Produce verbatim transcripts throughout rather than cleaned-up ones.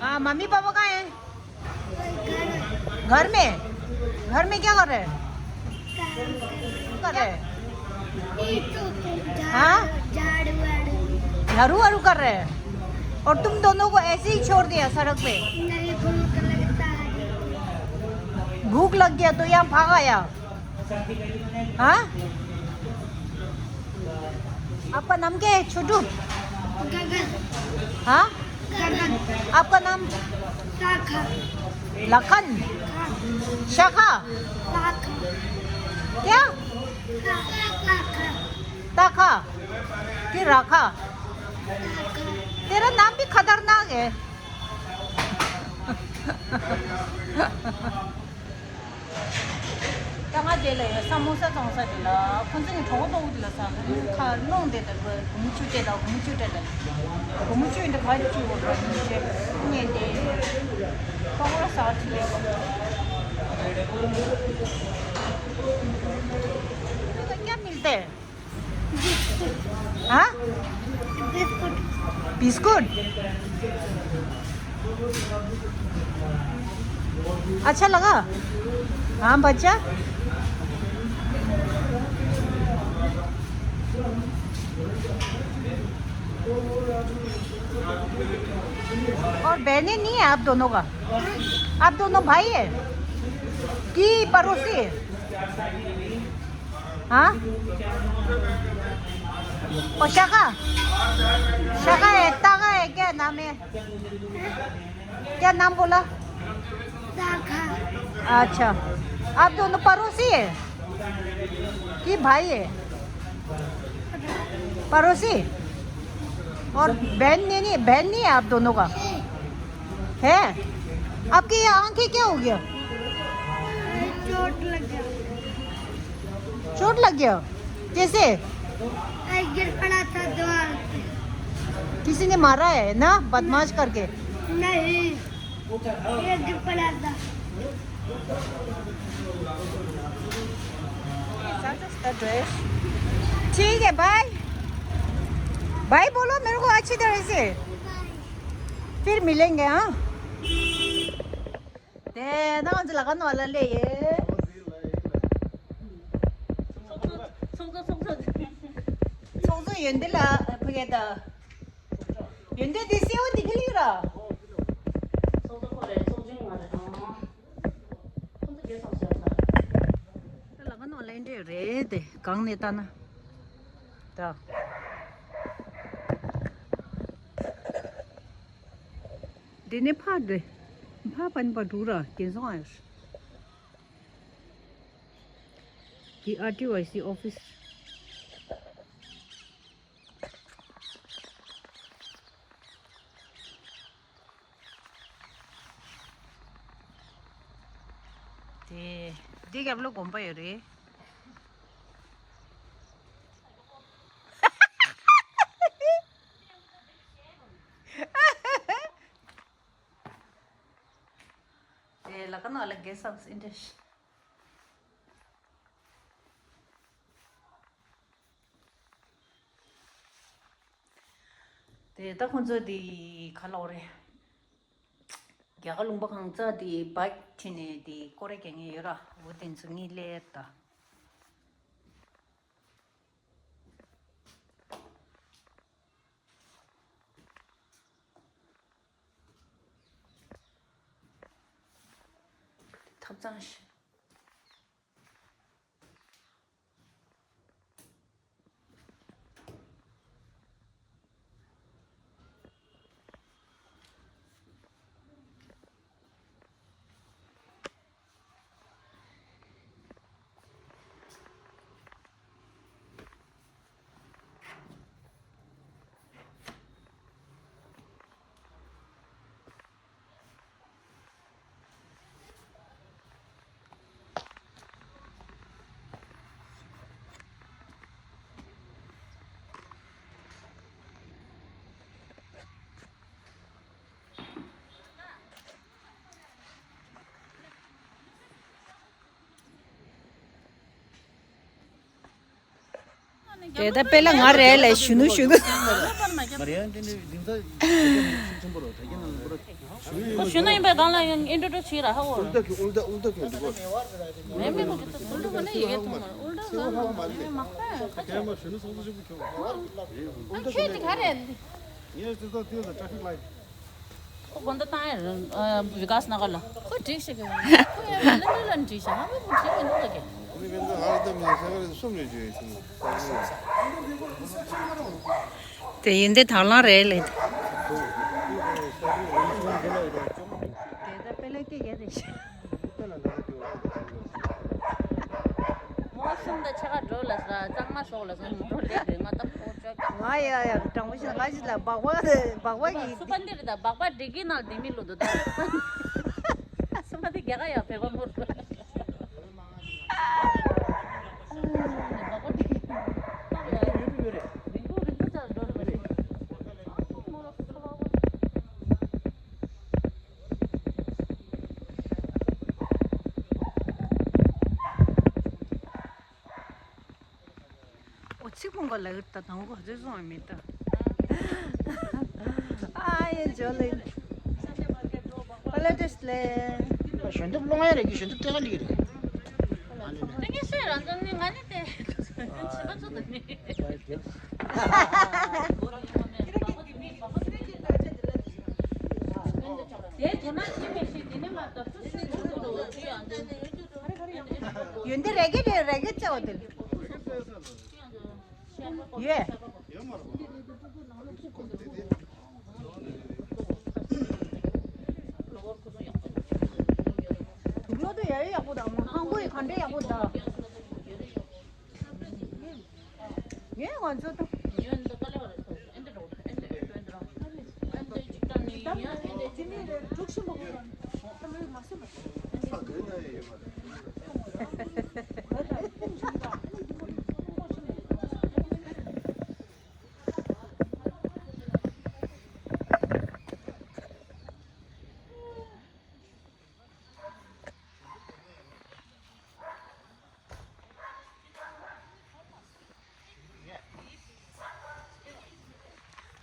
हाँ, mummy papa कहाँ है? घर में। घर में क्या कर रहे हैं? कर रहे हैं। हाँ? झाड़ू वाड़ू। झाड़ू वाड़ू कर रहे हैं। और तुम दोनों को ऐसे ही छोड़ दिया सड़क पे? नहीं, भूख लगता है। भूख लग गया तो यहाँ भाग आया। हाँ? आपका नाम क्या है, छोटू? गगन। हाँ? गगन। आपका नाम? शाखा। लखन? हाँ। शाखा? शाखा। क्या? शाखा। ताखा। कि राखा? ताखा। तेरा नाम भी खतरनाक है। ད་ང་དེ་ལ་ཡོད་ས་མོ་ས་བཙོང་ས་དེ་ལ་ཁོ་ཚོ་ནི་གྲོགས་པོ་ཏོག་དེ་ལ་ས་ཁ་སློང་དེ་ལ་སྒོར་མོ་བཅུ་སྤྲད་ད། སྒོར་མོ་བཅུ་སྤྲད་ད། སྒོར་མོ་བཅུ་འདི་ག་རེ་བཅུ་བོ་ར་ཉིན་ཤས་ཉན་དེ་ཁོ་ཁོ་ལ་ས་ཁྲི་ལས་ཀྱང་མིལ་ཏེ། हाँ? बिस्कुट। बिस्कुट? अच्छा लगा? हाँ बच्चा। और बहनें नहीं है आप दोनों का? आप दोनों भाई है कि पड़ोसी है? हाँ? और शाखा? शाखा है, ताखा है, क्या नाम है? क्या नाम बोला? ताखा। अच्छा, आप दोनों पड़ोसी है कि भाई है? पड़ोसी? और बहन नहीं, नहीं, बहन नहीं है आप दोनों का? है। आपकी ये आंखें क्या हो गया? चोट लग गया। चोट लग गया? कैसे? गिर पड़ा था दीवार पे। किसी ने मारा है ना, बदमाश करके? नहीं, ये गिर पड़ा था। ठीक है, बाय। बाय बोलो मेरे को अच्छी तरह से। फिर मिलेंगे, हाँ। དེ་ནང་ཚོ་ལ་ག་ནོ་ལ་ལེ་ཡེ། ཚོགས་གཙོ་ཚོགས་གཙོ་ཚོགས་གཙོ་ཚོགས་གཙོ་ཡོན་ཏན་ལ་ཕུ་གེ་ད། ཡོན་ཏན་དེ་སེའུ་དེ་ཁི་ལི་ར། ཚོགས་གཙོ་ཁོ་རེ་ཚོགས་ཆུང་ང་རེ་ཨང་། ཁོ་ཚོ་རྒྱལ་ཚོགས་ཟེར་ད། ད་ལ་ག་ནོ་ལེན་འདྲེ་རེད་དེ་གང་ནས་ལྟ་ན། ད། འདི་ནས་ཕར་འདི། ཕར་ཕན་པ་འགྲོ་ར་རྒྱན་སོང་ཨ། འདི་ཨར་ཊི་ཝའི་སི་ཨོ་ཕི་སི། དེ་འདི་རྒྱབ་ལོ་དགོན་པ་ཡོད་རེད། དེ་ལ་ཀ་ནོ་ལ་གེ་སམ་སིན་ཏེ་ཤི། དེ་ད་ཁོང་ཚོ་དེ་ག་ལོག་རེད། རྒྱ་གར་ལུང་པ་གང་ཚ་དེ་བག་ཁྲི་ནས་དེ་ཀོ་རེ་གེ་ངེ་ཡོད་ར། འོ་དེ་ཚོ་གཉིས་ལས་ད། ཐབ་ཚང་ཞིག་དེ་ད་དཔེ་ལ་ང་རེད་ལས་ཞུ་ནུ་ཞུ་ནུ། མ་རེད་ཡ། འདི་འདྲའི་རིང་ས་ཆེན་པོ་རོ། ད་གིན་ནང་པོ་རོ། ཁོ་ཞུ་ན་ཡིན་པའི་སྒང་ལ་ཡང་ཨིན་ཊྲོ་ཌུ་སི་བྱེད་ར་ཧ་འོ། ཨུལ་ཏ་ཁྱོད་ཨུལ་ཏ་ཨུལ་ཏ་ཁྱོད་འདུག་གོ། མེད་མེད་ཁོ་ཅི་ཏུ་ཨུལ་ཏ་ཁོ་ན་ཡི་གེ་ཐུང་མ་རེད། ཨུལ་ཏ་ལ་ལ་མ་མ་ཁ་ཁ་ཁྱོད་མ་ཞུ་ན་སོང་ཚོ་ཞིག་པུ་ཁྱོད། ཨུལ་ཏ་ཁྱོད་ཅི་ག་རེད། ངས་ཅི་ཏུ་ཏུ་ད་ཊ་ཕིག་ལའིཊ། ཁོ་དགོང་དག་བཏང་ཡ་རེད། ཨ། བི་ཀཱས་ནཱ་གར་ལ། ཁོ་འགྲིག་ཤག་གི། ཁོ་ཡ་ལ་ལ་ལ་འགྲིག་ཤག་ང་མ་ཁོ་འགྲིག་མི་འདུག་གི། ཁོ་ནི་ཕན་ཚུན་ཧ་ལམ་ནས་ས་ག་རེ་གསུམ་རེ་བརྗོད་ཡོད་ཟིན། དེ་ཡིན་དེ་དང་བླངས་རེད་ལེ། དེ་ད་དཔེ་ལེགས་སྐྱེས་རྒྱ་རེད་ཤག་མོ་གསུམ་དང་ཕྱེད་ཀ་འགྲོ་ལ་ས་གཙང་མ་སོགས་ལ་སོང་མོ་ལེགས་རེད། ང་ད་ཕོ་ཅོག་ང་ཡ་ཡ་དྲང་པོ་ཞིག་ང་ཞིག་ལ་སྦག་སྦག་སྦག་སྦག་གི། སུ་པ་འདི་རེད། ད་སྦག་སྦག་འགྲིག་གི་ནང་ལ་ལྡེ་མིག་ལོ་འདུག་ད། སུ་པ་འདི་རྒྱ་གར་ཡ་བོད་པ་མོ་རེད། སྦག་སྦག་འགྲིག་གི། རིང་པོ་རིང་པོ་ཙམ་འགྲོ་རེད། ཨོ་ཚིག་ཕུང་ག་ལ་ཡོད་ད་དང་གོ་ཚོད་སོང་མི་ད། ཨ་ཡེ་ཇོ་ལེ། པ་ལ་ཏེས་ལེ། གཞོན་དུ་སློང་ཡ་རེད་ཀྱི་གཞོན་དུ་ལྟེ་ག་ལི་རེད། ཏེ་གེ་སེ་རང་ཚོ་ནི་ང་ནི་ཏེ་ཆི་པ་ཚོ་དུ་ནི། དེ་དེ་ན་ཤི་མེ་ཤི་དེ་ནི་མ་ད་ཚོ་ཤི་ཚོ་དུ་ཡོན་ཏན་རེ་གེ་རེ་རེ་གེ་ཅའོ་དེ། ཡོད། དུག་ལོག་དུ་ཡ་ཡོད་ཡག་པོ་དང་ཧང་གོ་ཡི་ག་འདྲ་ཡག་པོ་དང་། ངས་ང་ཚོ་དང་།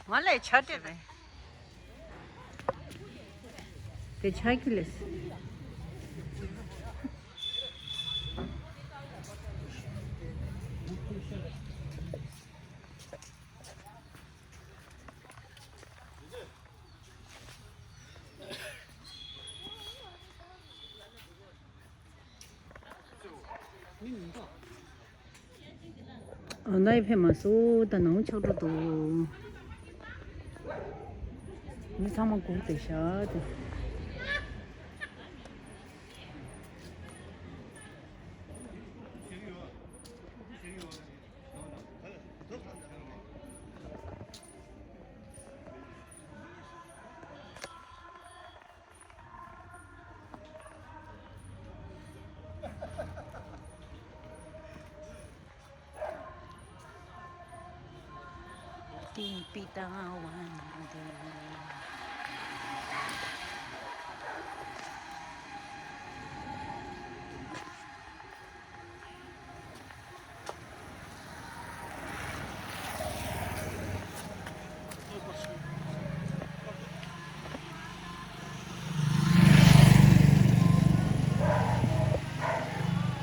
ང་ལས་ཆ་དེ་རེད། དེ་ཆ་ཀི་ལེས། ཨ་ནི་ཕེ་མ་སོ་ད་ནང་ཆགས་འགྲོ་འདུག་མི་ཚང་མ་སྒུག་བསྡད་ཤག་དེ། ཏིང་པི་ཏང་ཝན་ཏིང་།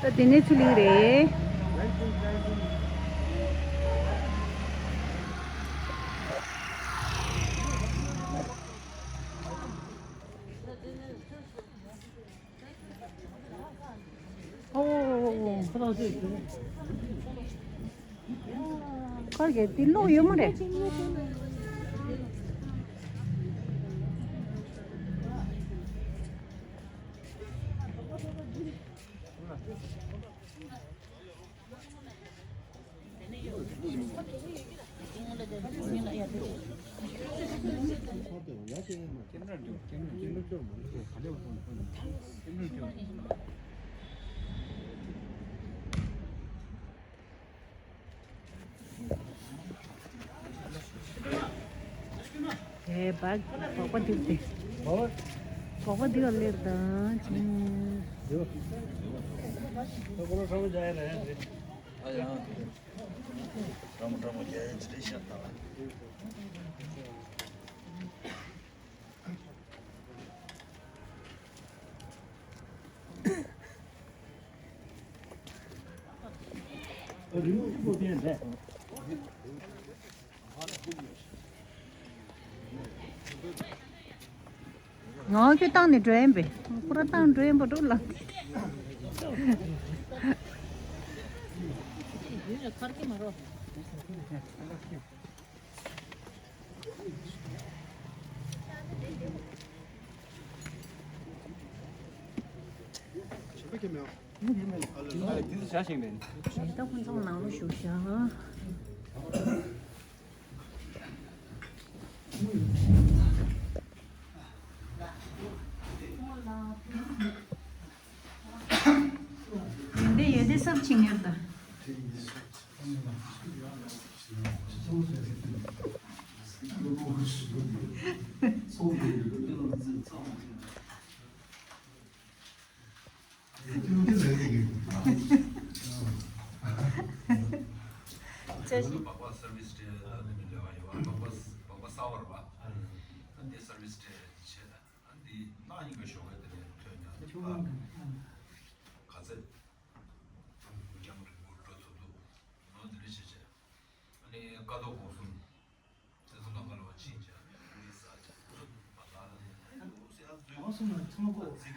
ད་དེ་ནས་ཚུར་ལེན་རེད། ཨོ། ཁར་གྱི་འདི་ལོག་ཡོད་མ་རེད། ཨེ་བག་བག་པ་འདི་སྟེ། བག་པ་འདི་ལ་སླེབས་དང་ཅིང་། ཡང་ཀྲ་མོ་ཀྲ་མོ་རྒྱ་ཡན་ཇི་རེ་ཤ་ད། རི་མོ་གཅིག་པོ་བསྟན་རེད། ང་ཁྱོད་བཏང་ནས་འགྲོ་ཡིན་པས། ཁོ་ར་བཏང་འགྲོ་ཡིན་པ་འགྲོ་ལ། ད་ཁོང་ཚང་ནང་ལ་བཞུགས་ཤག་ཡོན་ཏན་ཡོན་ཏན་སབ་ཆིང་ཡོད་ད། ཅེས། སྦག་སྦག་སར་བིས་དེ་ལ་ནི་མི་འདྲ་བ་ཡོད་པ། སྦག་སྦག་སྦག་སྦག་གསར་པ་རེད་པ། ཨ་ནི་སར་བིས་དེ་བྱས། ཨ་ནི་གནངས་ཉིན་གྱི་ཞོགས་ཀས་དེ་ནས་ཐོན་ཡང་ནི་ཕར་ག་ཚོད་རྒྱང་རིང་པོ་འགྲོ་ཐུབ་འདུག་ནོ་དེ་འདྲ་བྱས་བྱས། ཨ་ནི་ཀ་ཐོག་གོང་གསུམ། དེ་ཚོ་ལ་ང་ལོ་ཕྱིན་བྱས་ཨ་ནི་ས་ཆ་ཚོ་མ་ལ་ཨ་ནི་ཨ་ནི་ཨུ་སི་ཨ་ཚོ་གོང་གསུམ་ལ་ཚང་མ་ཀོ་ཚིག